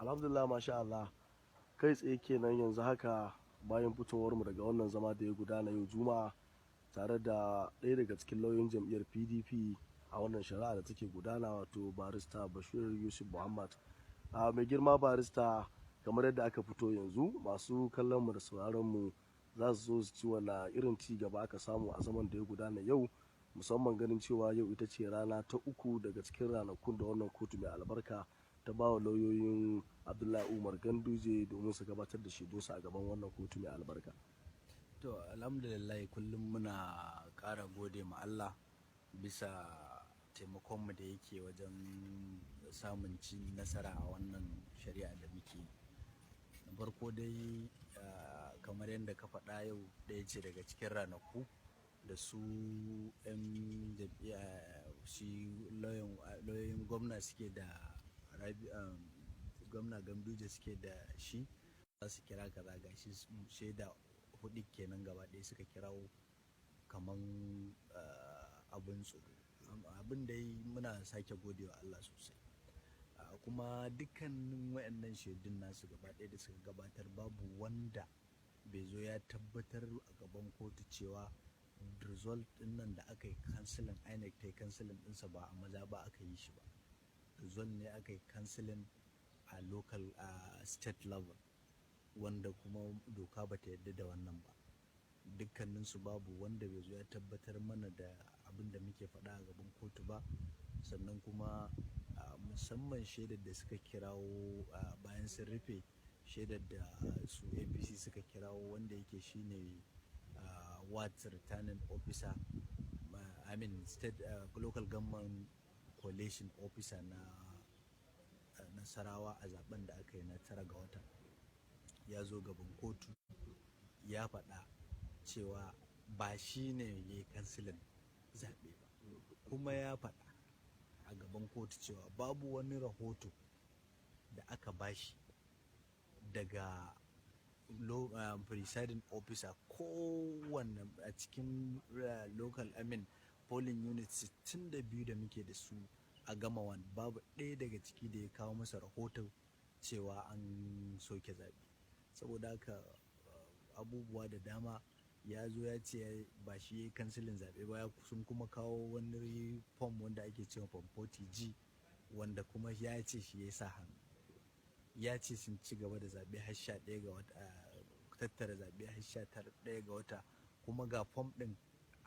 Alhamdulillah, masha Allah. Kai tsaye kenan yanzu haka bayan fitowar mu daga wannan zama da ya gudana yau Juma'a, tare da ɗaya daga cikin lauyoyin jam'iyyar PDP a wannan shari'a da take gudana, wato Barista Bashir Yusuf Muhammad. A mai girma barista, kamar yadda aka fito yanzu, masu kallon mu da sauraron mu za su zo su ci wani irin ci gaba aka samu a zaman da ya gudana yau, musamman ganin cewa yau ita ce rana ta uku daga cikin ranakun da wannan kotu mai albarka ta ba wa lauyoyin Abdullahi Umar Ganduje domin su gabatar da shaidunsu a gaban wannan kotu mai albarka. To, alhamdulillah, kullum muna ƙara gode ma Allah bisa taimakonmu da yake wajen samun cin nasara a wannan shari'a da muke. Na farko dai, kamar yadda ka faɗa, yau ɗaya ce daga cikin ranaku da su 'yan jam'iyya, shi lauyoyin gwamna suke da, Gwamna Ganduje suke da shi, za su kira kaza. Ga shi shaida hudu kenan gaba ɗaya suka kirawo kaman abin tsoro. Abin da muna sake godewa Allah sosai. Kuma dukkanin wayannan shaidun nasu gaba ɗaya da suka gabatar, babu wanda bai zo ya tabbatar a gaban kotu cewa result ɗin nan da aka yi cancelling, INEC ta yi cancelling ɗinsa, ba a maza ba aka yi shi ba. Result ne aka yi cancelling a local, a state level, wanda kuma doka ba ta yarda da wannan ba. Dukkaninsu babu wanda bai zo ya tabbatar mana da abin da muke faɗa a gaban kotu ba. Sannan kuma musamman shaidar da suka kirawo bayan sun rufe, shaidar da su APC suka kirawo, wanda yake shine ward returning officer, I mean state, local government collation officer na Nasarawa a zaben da aka yi na 9 ga wata, ya zo gaban kotu ya faɗa cewa ba shi ne ya yi cancelling zaɓe ba. Kuma ya faɗa a gaban kotu cewa babu wani rahoto da aka bashi daga presiding officer kowanne a cikin local, I mean polling unit 62 da muke da su a Gama 1, babu ɗaya daga ciki da ya kawo masa rahoton cewa an soke zaɓe. Saboda haka abubuwa da dama ya zo ya ce ba shi ya yi cancelling zaɓe ba. Sun kuma kawo wani form wanda ake cewa form 40G, wanda kuma ya ce shi ya sa hannu. Ya ce sun ci gaba da zaɓe har 11 ga wata, tattara zaɓe har 11 ga wata, kuma ga form ɗin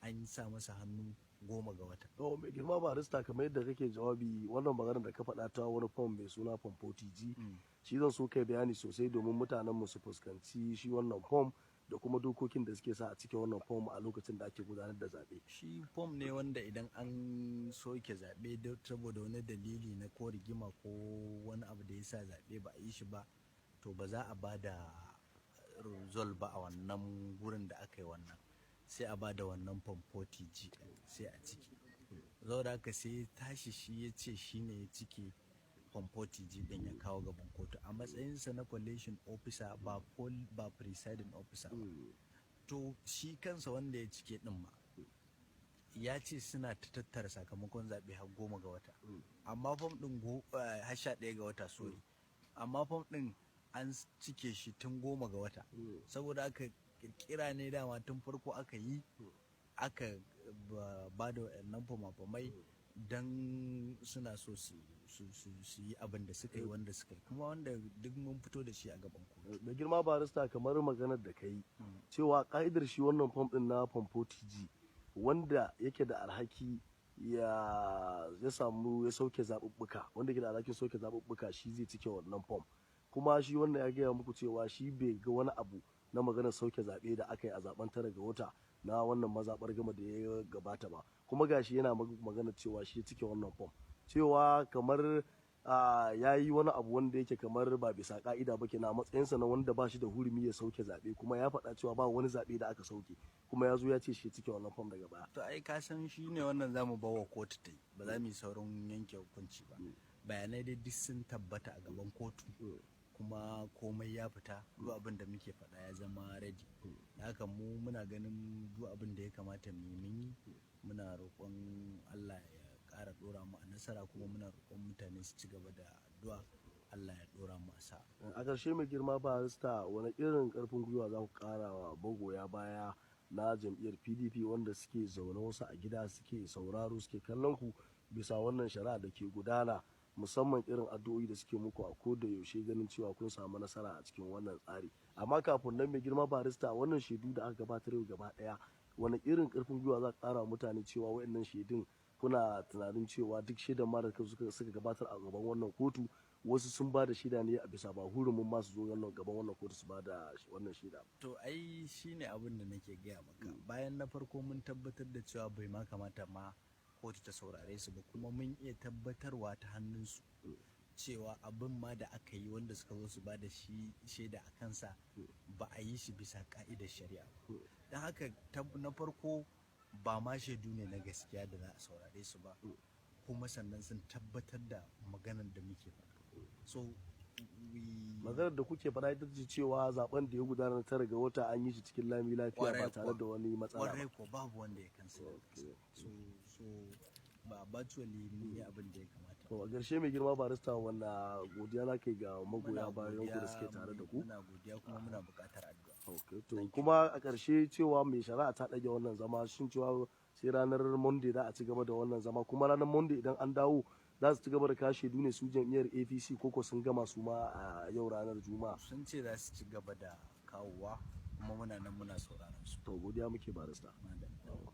an sa masa hannu 10 ga wata. To, mai girma barista, kamar yadda kake jawabi, wannan maganar da ka faɗa ta wani form mai suna form 40G, shi zan so kai bayani sosai domin mutanen mu su fuskanci shi wannan form da kuma dokokin da suke sa a cikin wannan form a lokacin da ake gudanar da zaɓe. Shi form ne wanda idan an soke zaɓe saboda wani dalili na ko rigima ko wani abu da ya sa zaɓe ba a yi shi ba, to ba za a ba da result ba a wannan gurin da aka yi wannan, sai a ba da wannan form 40G sai a ciki. Saboda haka sai tashi shi ya ce shi ne ya cike form 40G din, ya kawo gaban kotu a matsayinsa na collation officer, ba presiding officer ba. To, shi kansa wanda ya cike din ma ya ce suna ta tattara sakamakon zaɓe har 10 ga wata, amma fom ɗin har 11 ga wata, sorry, amma fom ɗin an cike shi tun 10 ga wata. Saboda aka kira ne dama tun farko aka yi, aka ba da waɗannan fama-famai don suna so su yi abin da suka yi, wanda suka yi kuma wanda duk mun fito da shi a gaban kotu. Da girma barista, kamar maganar da kai cewa ka'idar shi wannan fom din na form 40G, wanda yake da alhaki ya samu ya sauke zaɓuɓɓuka, wanda yake da alhakin sauke zaɓuɓɓuka, shi zai cike wannan fom. Kuma shi wannan ya gaya muku cewa shi bai ga wani abu na maganar sauke zaɓe da aka yi a zaben 9 ga wata na wannan mazaɓar Gama da ya gabata ba. Kuma gashi yana magana cewa shi ya cike wannan fom, cewa kamar ya yi wani abu wanda yake kamar ba bisa ka'ida ba kenan, a matsayinsa na wanda ba shi da hurumi ya sauke zaɓe. Kuma ya faɗa cewa ba wani zaɓe da aka sauke, kuma ya zo ya ce shi ya cike wannan fom daga baya. To, ai ka san shi ne wannan zamu bawa kotu ta yi, ba za mu yi saurin yanke hukunci ba. Bayanai dai duk sun tabbata a gaban kotu, kuma komai ya fita, duk abin da muke faɗa ya zama ready. Haka mu muna ganin duk abin da ya kamata mu yi mun yi. Muna roƙon Allah ya ƙara ɗora mu a nasara, kuma muna roƙon mutane su ci gaba da addu'a. Allah ya dora mu a sa'a. A ƙarshe, mai girma barista, wani irin ƙarfin gwiwa za ku ƙara wa magoya baya na jam'iyyar PDP wanda suke zaune, wasu a gida suke sauraro, suke kallon ku bisa wannan shari'a da ke gudana, musamman irin addu'o'i da suke muku a koda yaushe ganin cewa kun samu nasara a cikin wannan tsari? Amma kafin nan, mai girma barista, wannan shaidu da aka gabatar yau gaba ɗaya, wani irin ƙarfin gwiwa za ka ƙara wa mutane cewa waɗannan shaidun, kuna tunanin cewa duk shaidan ma da suka gabatar a gaban wannan kotu, wasu sun ba da shaida ne a bisa ba hurumin ma su zo wannan gaban wannan kotu su ba da wannan shaida? To, ai shine abin da nake gaya maka. Bayan na farko mun tabbatar da cewa bai ma kamata ma kotu ta saurare su ba, kuma mun iya tabbatarwa ta hannunsu cewa abin ma da aka yi, wanda suka zo su ba da shi shaida a kansa, ba a yi shi bisa ka'idar shari'a ba. Don haka na farko ba ma shaidu ne na gaskiya da za a saurare su ba, kuma sannan sun tabbatar da maganar da muke faɗa. So we Maganar da kuke faɗa ita ce cewa zaben da ya gudana na 9 ga wata an yi shi cikin lami lafiya ba tare Kwarai. da wani matsala ba. Kwarai ko, babu wanda ya kansa. So ba virtually mun yi abin da ya kamata. To, a ƙarshe, mai girma barista, wanda godiya za ka yi ga magoya Muna bayan ku da suke tare da ku? Muna godiya, kuma muna buƙatar addu'a. Okay, to kuma a ƙarshe, cewa mai shari'a ta ɗage wannan zama, shin cewa sai ranar Monday za a ci gaba da wannan zama? Kuma ranar Monday idan an dawo, za su ci gaba da kawo shaidu ne su jam'iyyar APC, koko sun gama su ma a yau ranar Juma'a? Sun ce za su ci gaba da kawowa, kuma muna nan muna sauraron su. To, godiya muke, barista. Madalla.